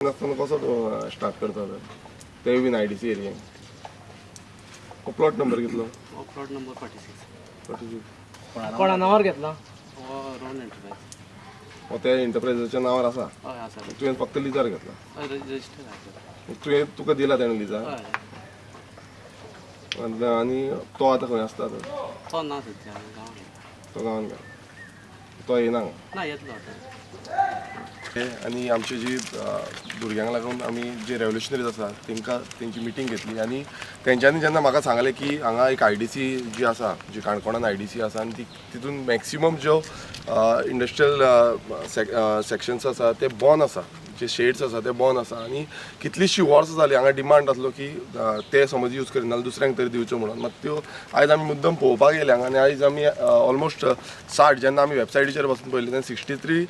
नासतना कसो स्टार्ट करता तर तेय बीन आयडीसी एरियेन? हो प्लॉट नंबर कितलो? हो प्लॉट नंबर 46. कोणा नांवार घेतला? हो रोहन एंटरप्रायज. हो त्या एंटरप्रायजाच्या नांवार आसा? हय, आसा. तुवें फक्त लिजार घेतला? हय, रजिस्टर आसा. तुवें तुका दिला तेणें लिजार? हय. आनी तो आतां खंय आसता तर? तो ना सद्या, गांवान गेला. तो गांवान गेला, तो येना हांगा? ना, येतलो आतां. आनी आमची जी भुरग्यांक लागून आमी जे रेवोल्युशनरीज आसा तेंकां तेंची मिटींग घेतली आनी तेंच्यांनी जेन्ना म्हाका सांगलें की हांगा एक आयडीसी जी आसा, जी काणकोणान आयडीसी आसा आनी ती तितून मॅक्सिमम ज्यो इंडस्ट्रियल सेक्शन्स आसा ते बॉन आसा, जे शेड्स आसा ते बॉन आसा आनी कितलींशीं वर्सां जालीं हांगा डिमांड आसलो की ते समज यूज करिना जाल्यार दुसऱ्यांक तरी दिवच्यो म्हणून. मात त्यो आयज आमी मुद्दम पळोवपाक येयले हांगा आनी आयज आमी ऑलमोस्ट 60, जेन्ना आमी वेबसायटीचेर वचून पळयलें तेन्ना 63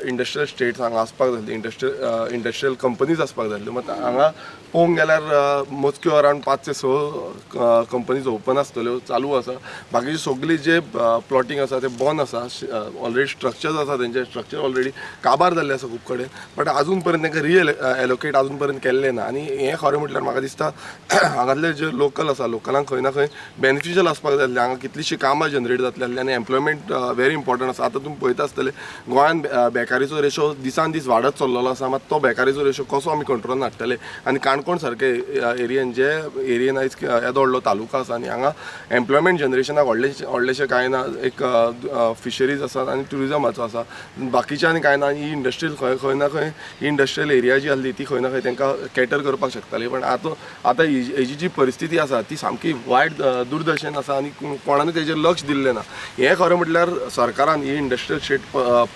इंडस्ट्रियल स्टेट्स हांगा आसपाक जाल्ली, इंडस्ट्रियल कंपनीज आसपाक जाल्ल्यो. मात हांगा पळोवंक गेल्यार मोजक्यो अरावंड 5 ते 6 कंपनीज ओपन आसतल्यो, चालू आसा. बाकीचे सगळी जे प्लॉटींग आसा ते बंद आसा. ऑलरेडी स्ट्रक्चर्स आसा, तेंचे स्ट्रक्चर ऑलरेडी काबार जाल्ले आसा खूब कडेन, बट अजून पर्यंत तांकां रियल एलोकेट अजून पर्यंत केल्लें ना. आनी हें खरें म्हटल्यार म्हाका दिसता हांगातले जे लोकल आसा, लोकलांक खंय ना खंय बेनिफिशियल आसपाक जाय आसलें. हांगा कितलींशीं कामां जनरेट जातलीं आसलीं आनी एम्प्लॉयमेंट वेरी इम्पॉर्टंट आसा. आतां तुमी पळयता आसतले, गोंयांत बेकारीचो रेशो दिसान दीस वाडत चल्लेलो आसा. मात तो बेकारीचो रेशो कसो आमी कंट्रोलान हाडटले? आनी काणकोण सारके एरियेन, जे एरियेन आयज येदो व्हडलो तालुका आसा आनी हांगा एम्प्लॉयमेंट जनरेशनाक व्हडलेशें व्हडलेशें कांय ना. एक फिशरीज आसा आनी ट्युरिजमाचो आसा, बाकीचें आनी कांय ना. ही इंडस्ट्रियल खंय खंय ना खंय ही इंडस्ट्रियल एरिया जी आसली ती खंय ना खंय तांकां कॅटर करपाक शकताली, पण आतां आतां हेजी जी परिस्थिती आसा ती सामकी वायट दुर्दशेन आसा आनी कोणानूय तेजेर लक्ष दिल्लें ना. हें खरें म्हटल्यार सरकारान ही इंडस्ट्रियल स्टेट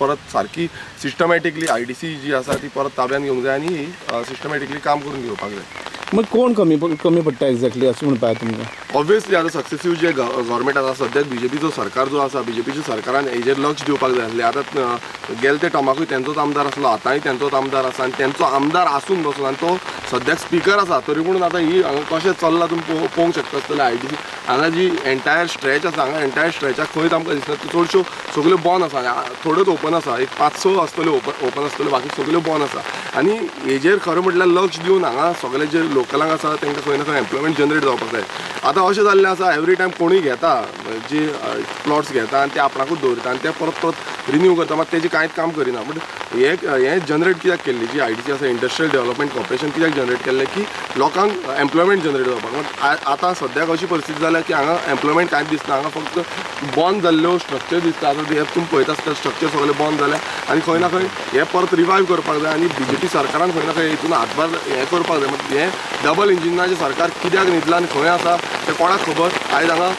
परत सारकी सिस्टमॅटिकली आयडीसी जी आसा ती परत ताब्यान घेवंक जाय आनी सिस्टमॅटिकली काम करून घेवपाक जाय. मग कोण कमी कमी पडटा एक्झॅक्टली अशें म्हणपाक तुमकां? ऑब्वियसली आतां सक्सेसीव जे गव्हर्मेंट आसा, सद्याक बीजेपीचो सरकार जो आसा, बीजेपीच्या सरकारान हेजेर लक्ष दिवपाक जाय आसलें. आतां गेले ते टर्माकूय तेंचोच आमदार आसलो, आतांय तेंचोच आमदार आसा आनी तेंचो आमदार आसून बसून आनी तो सद्याक स्पिकर आसा, तरी पूण आतां ही हांगा कशें चल्लां तुमी पळोवंक शकता आसतलें. आयडीसी हांगा जी एंटायर स्ट्रेच आसा, हांगा एंटायर स्ट्रेचाक खंयच आमकां दिसना. त्यो चडश्यो सगल्यो बंद आसा आनी थोड्योच ओपन आसा. एक 5-6 आसतल्यो ओपन ओपन आसतल्यो, बाकी सगल्यो बंद आसा. आनी हेजेर खरें म्हटल्यार लक्ष दिवन हांगा सगळे जे लोकलांक आसा तांकां खंय ना खंय एम्प्लॉयमेंट जनरेट जावपाक जाय. आतां अशें जाल्लें आसा, एवरी टायम कोणूय घेता, जी प्लॉट्स घेता आनी ते आपणाकूच दवरता आनी ते परत परत रिन्यू करता, मात तेजें कांयच काम करिना. बट हे हें जनरेट कित्याक केल्ली जी आयडीसी आसा, इंडस्ट्रियल डेव्हलपमेंट कॉर्पोरेशन कित्याक जनरेट केल्लें की लोकांक एम्प्लॉयमेंट जनरेट जावपाक. मात आतां सद्याक अशी परिस्थिती जाल्या की हांगा एम्प्लॉयमेंट कांयच दिसना, हांगा फक्त बंद जाल्ल्यो स्ट्रक्चर दिसता. आतां हे तुमी पळयता आसतना स्ट्रक्चर सगळे बंद जाल्या आनी खंय ना खंय हें परत रिवायव करपाक जाय आनी बीजेपी सरकारान खंय ना खंय हितून हातभार हें करपाक जाय. मात हें डबल इंजिनाचें सरकार कित्याक न्हिदलां आनी खंय आसा तें कोणाक खबर. आयज हांगा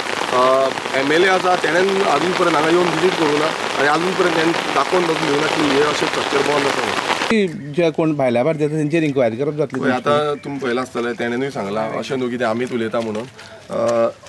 एमएलए आसा, तेणेन अजून पर्यंत हांगा येवन विजीट करूंक ना आनी अजून पर्यंत तेणें दाखोवन बसून दिवना की हे अशें स्ट्रक्चर बंद आसा म्हणून. जे कोण भायल्या भारती आसा तेंचेर इन्क्वायरी करप जातली? पळय, आतां तुमी पळयलां आसतलें, तेणेनूय सांगलां अशें न्हू कितें आमीच उलयता म्हणून.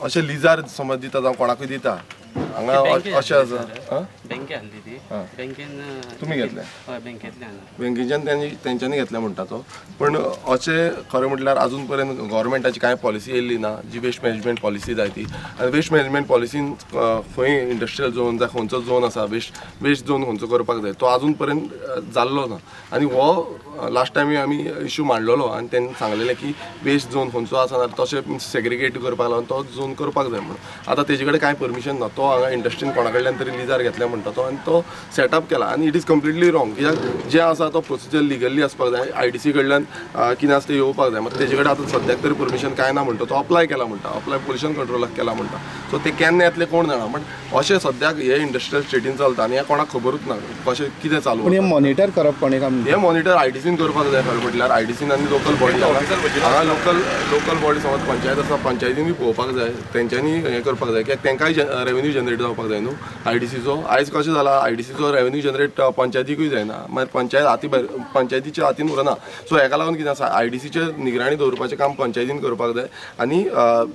अशें लिजार समज दिता जावं कोणाकूय दिता हांगा अशें आसा. आं? बँके आहली ती बँकेन. तुमी घेतल्या? हय, बँकेंतल्यान. बँकेच्यान तेंच्यांनी घेतल्या म्हणटा तो, पण अशें खरें म्हटल्यार अजून पर्यंत गव्हर्मेंटाची कांय पॉलिसी येयल्ली ना जी वेस्ट मॅनेजमेंट पॉलिसी जाय ती. आनी वेस्ट मॅनेजमेंट पॉलिसीन खंय इंडस्ट्रियल झोन जाय, खंयचो झोन आसा, वेस्ट झोन खंयचो करपाक जाय, तो अजून पर्यंत जाल्लो ना. आनी हो लास्ट टायमूय आमी इशू मांडलेलो आनी तेन्ना सांगलेलें की वेस्ट झोन खंयचो आसा जाल्यार तशें सेग्रिगेट करपाक लागून तो झोन करपाक जाय म्हणून. आतां तेजे कडेन कांय परमिशन ना. तो हांगा इंडस्ट्रीन कोणा कडल्यान तरी लिजार घेतल्या म्हणटा तो आनी तो सेटअप केला आनी it is completely wrong, कित्याक जें आसा तो प्रोसिजर लिगली आसपाक जाय. आयडीसी कडल्यान कितें आसा तें येवपाक जाय. मात तेजे कडेन आतां सद्याक तरी परमिशन कांय ना म्हणटा तो. अप्लाय केला म्हणटा, अप्लाय पोल्युशन कंट्रोलाक केला म्हणटा. सो ते केन्ना येतले कोण जाणा. बट अशें सद्याक हे इंडस्ट्रियल स्टेटीन चलता आनी हें कोणाक खबरूच ना कशें कितें चालू पूण हे आसा. मॉनिटर करप कोणें काम? हे मॉनिटर आयडीसीन करपाक जाय खरें म्हटल्यार, आयडीसीन आनी लोकल बॉडी. हांगा लोकल लोकल बॉडी समज पंचायत आसा, पंचायतीनूय पळोवपाक जाय, तेंच्यांनी हें करपाक जाय कित्याक तेंकांय रेवेन्यू जनरेट जावपाक जाय न्हू आयडीसीचो. आयज कशें जाला, आयडीसीचो रेवेन्यू जनरेट पंचायतीकूय जायना, मागीर पंचायत हाती भायर, पंचायतीच्या हातीन उरना. सो हेका लागून कितें आसा, आयडीसीचेर निगराणी दवरपाचें काम पंचायतीन करपाक जाय आनी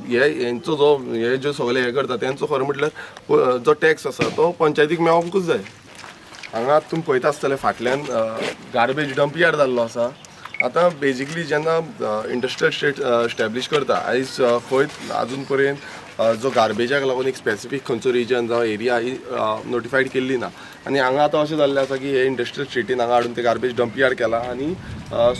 हे हेंचो जो हे जे सगळे हे करता तेंचो खरें म्हटल्यार जो टॅक्स आसा तो पंचायतीक मेळोंकूच जाय. हांगा तुमी पळयता आसतले फाटल्यान गार्बेज डंप यार्ड जाल्लो आसा. आतां बेजिकली जेन्ना इंडस्ट्रियल स्टेट स्टॅब्लिश करता, आयज खंय अजून पर्यंत जो गार्बेजाक लागून एक स्पेसिफीक खंयचो रिजन जावं एरिया ही नोटिफायड केल्ली ना. आनी हांगा आतां अशें जाल्लें आसा की हे इंडस्ट्रियल स्ट्रीटीन हांगा हाडून ते गार्बेज डंप यार्ड केला आनी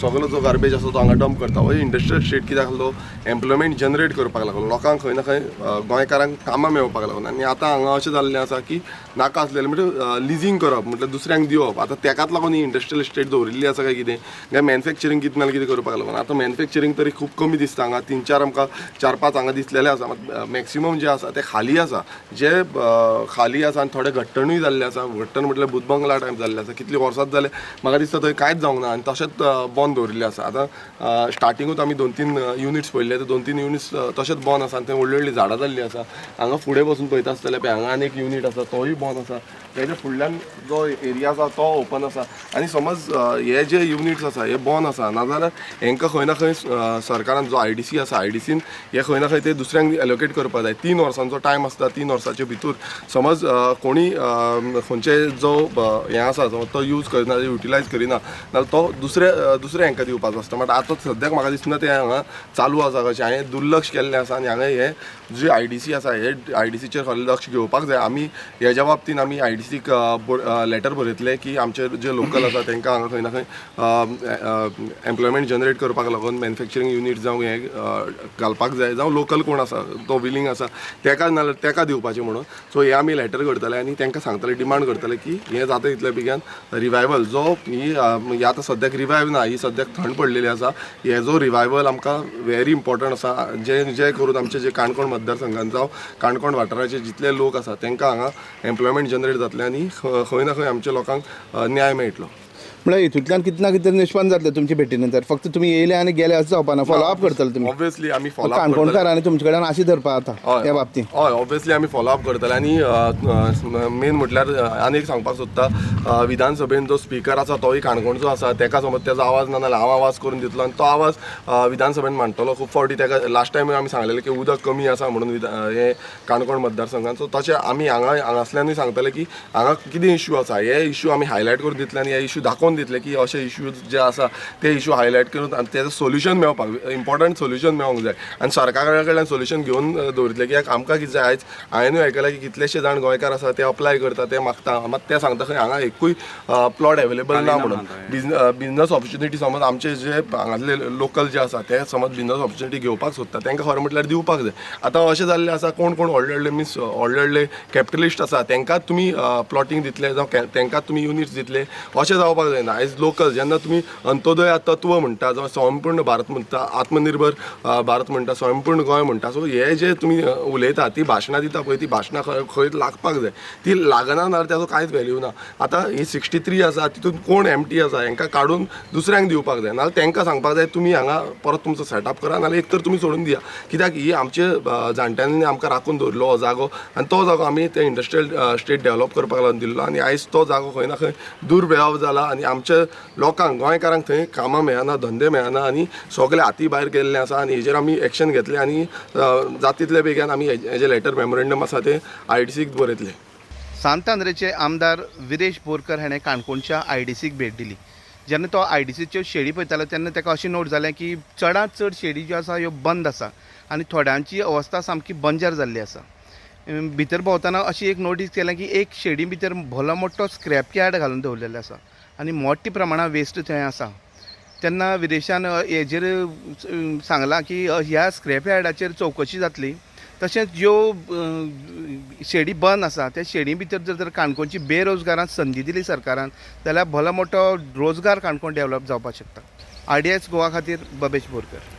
सगलो जो गार्बेज आसा तो हांगा डंप करता. हो इंडस्ट्रियल स्ट्रीट कित्याक आसलो, एम्प्लॉयमेंट जनरेट करपाक लागलो, लोकांक खंय ना खंय गोंयकारांक कामां मेळपाक लागून. आनी आतां हांगा अशें जाल्लें आसा की नाका आसलेलें म्हणजे लिजींग करप म्हटल्यार दुसऱ्यांक दिवप. आतां तेकाच लागून ही इंडस्ट्रियल इस्टेट दवरिल्ली आसा काय कितें, काय मॅन्युफॅक्चरींग कितें नाल्यार कितें करपाक लागून. आतां मॅन्युफॅक्चरींग तरी खूब कमी दिसता हांगा, 3-4 आमकां 4-5 हांगा दिसलेले आसा. मात मॅक्सिमम जे आसा ते खाली आसा, जे खाली आसा आनी थोडे घट्टणूय जाल्ले आसा. घट्टण म्हटल्यार भूतबंगला टायप जाल्ले आसा, कितली वर्सांच जाले म्हाका दिसता थंय कांयच जावंक ना आनी तशेंच बंद दवरिल्लें आसा. आतां स्टार्टिंगूच आमी 2-3 युनिट्स पळयल्ले, ते 2-3 युनिट्स तशेंच बंद आसा आनी थंय व्हडली व्हडली झाडां जाल्लीं आसा. हांगा फुडें बसून पळयता आसतले पळय, हांगा आनी एक युनीट आसा तोय बंद आसा. तेच्या फुडल्यान जो एरिया आसा तो ओपन आसा. आनी समज हे जे युनिट्स आसा हे बंद आसा, नाजाल्यार हेंकां खंय ना खंय सरकारान जो IDC आसा, IDCन हे खंय ना खंय ते दुसऱ्यांक एलोकेट करपाक जाय. 3 वर्सांचो टायम आसता, 3 वर्साचे भितूर समज कोणी खंयचे जो हें आसा तो यूज करिना, युटिलायज करिना नाल्यार तो दुसऱ्या हेंकां दिवपाचो आसता. मात आतां सद्याक म्हाका दिसना तें हांगा चालू आसा कशें. हांवें दुर्लक्ष केल्लें आसा आनी हांगा हे जे IDC आसा हे IDCचेर खरें लक्ष घेवपाक जाय. आमी हेज्या बाबतीन आमी IDCक लेटर बरयतले की आमचे जे लोकल आसा तांकां हांगा खंय ना खंय एम्प्लॉयमेंट जनरेट करपाक लागून मॅन्युफॅक्चरींग युनीट जावं हें घालपाक जाय, जावं लोकल कोण आसा तो विलींग आसा तेका नाल्यार तेका दिवपाचें म्हणून. सो हे आमी लेटर करतले आनी तांकां सांगतले, डिमांड करतले की हें जाता तितल्या बेगीन रिवायवल जो ही आतां सद्याक रिवायव ना, ही सद्याक थंड पडलेली आसा. हे जो रिवायवल आमकां वेरी इम्पॉर्टंट आसा, जे जे करून आमचे जे काणकोण मतदारसंघान जावं काणकोण वाठाराचे जितले लोक आसा तांकां हांगा एम्प्लॉयमेंट जनरेट जातलें आनी खंय ना खंय आमच्या लोकांक न्याय मेळटलो. म्हळ्यार हितूंतल्यान कितें ना कितें निष्पन्न जातलें तुमचे भेटी नंतर. फक्त तुमी येयले आनी गेले अशें जावपा ना, फॉलोअप करतले तुमी. ऑब्वियसली आमी फॉलोअप करतले. काणकोणकारांनी तुमचे कडेन आशी धरपा आतां ह्या बाबतींत. हय, ऑब्वियसली आमी फॉलोअप करतले. आनी मेन म्हटल्यार आनी एक सांगपाक सोदता, विधानसभेन जो स्पिकर आसा तोय काणकोणचो आसा, तेका समज तेजो आवाज ना जाल्यार हांव आवाज करून दितलो आनी तो आवाज विधानसभेन मांडटलो. खूब फावटी तेका लास्ट टायम आमी सांगलेलें की उदक कमी आसा म्हणून हे काणकोण मतदारसंघान. सो तशें आमी हांगासल्यानूय सांगतले की हांगा कितें इश्यू आसा, हे इश्यू आमी हायलायट करून दितले आनी हे इश्यू दाखोवन दितले की अशे इश्यूज जे आसा ते इश्यू हायलायट करून आनी तेजो सोल्युशन मेळपाक, इम्पॉर्टंट सोल्युशन मेळोंक जाय. आनी सरकारा कडल्यान सोल्युशन घेवन दवरितले की आमकां कितें जाय. आयज हांवेनूय आयकलां की कितलेशे जाण गोंयकार आसा ते अप्लाय करता, ते मागता, मात ते सांगता खंय हांगा एकूय प्लॉट एवेलेबल ना म्हणून. बिजनस ऑपॉर्च्युनिटी समज आमचे जे हांगातले लोकल जे आसा ते समज बिजनस ऑपॉर्च्युनिटी घेवपाक सोदता, तांकां खरें म्हटल्यार दिवपाक जाय. आतां अशें जाल्लें आसा, कोण कोण व्हडले व्हडले मिन्स व्हडले व्हडले कॅपिटलिस्ट आसा तांकां तुमी प्लॉटींग दितले जावं तांकां तुमी युनिट्स दितले, अशें जावपाक जायना. आयज लोकल जेन्ना तुमी अंत्योदय तत्व म्हणटा, जावं स्वयंपूर्ण भारत म्हणटा, आत्मनिर्भर भारत म्हणटा, स्वयंपूर्ण गोंय म्हणटा, सो हे जे तुमी उलयता ती भाशणां दिता पळय, ती भाशणां खंय खंय लागपाक जाय. ती लागना जाल्यार ताजो कांयच व्हॅल्यू ना. आतां ही 63 आसा तितून कोण एमटी आसा हेंकां काडून दुसऱ्यांक दिवपाक जाय, नाजाल्यार तांकां सांगपाक जाय तुमी हांगा परत तुमचो सेटअप करा, नाजाल्यार एक तर तुमी सोडून दिया. कित्याक ही आमचे जाणट्यांनी आमकां राखून दवरिल्लो हो जागो आनी तो जागो आमी ते इंडस्ट्रियल स्टेट डेव्हलप करपाक लागून दिल्लो आनी आयज तो जागो खंय ना खंय दुर्वेळाव जाला आनी आमच्या लोकांक गोंयकारांक थंय कामां मेळना, धंदे मेळना आनी सगळे हाती भायर गेल्ले आसा. आनी हेजेर आमी एक्शन घेतले आनी जाता तितले बेगीन आमी हेजे लेटर मेमोरेंडम आसा ते IDCक बरयतले. सांत आंद्रेचे आमदार विरेश बोरकर हाणें काणकोणच्या IDCक भेट दिली. जेन्ना तो IDCच्यो शेडी पळयतालो तेन्ना ताका अशें नोट जालें की चडांत चड शेडी ज्यो आसा ह्यो बंद आसा आनी थोड्यांची अवस्था सामकी बंजर जाल्ली आसा. भितर भोंवतना अशी एक नोटीस केलें की एक शेडी भितर भलो मोठो स्क्रॅप यार्ड घालून दवरलेलो आसा आनी मोठ्या प्रमाणांत वेस्ट थंय आसा. तेन्ना विरेशान हेजेर सांगलां की ह्या स्क्रॅप यार्डाचेर चवकशी जातली, तशेंच ज्यो शेडी बंद आसा त्या शेडी भितर जर तर काणकोणची बेरोजगारांक संदी दिली सरकारान जाल्यार भलो मोठो रोजगार काणकोण डेवलप जावपाक शकता. RDS Goa खातीर बबेश बोरकर.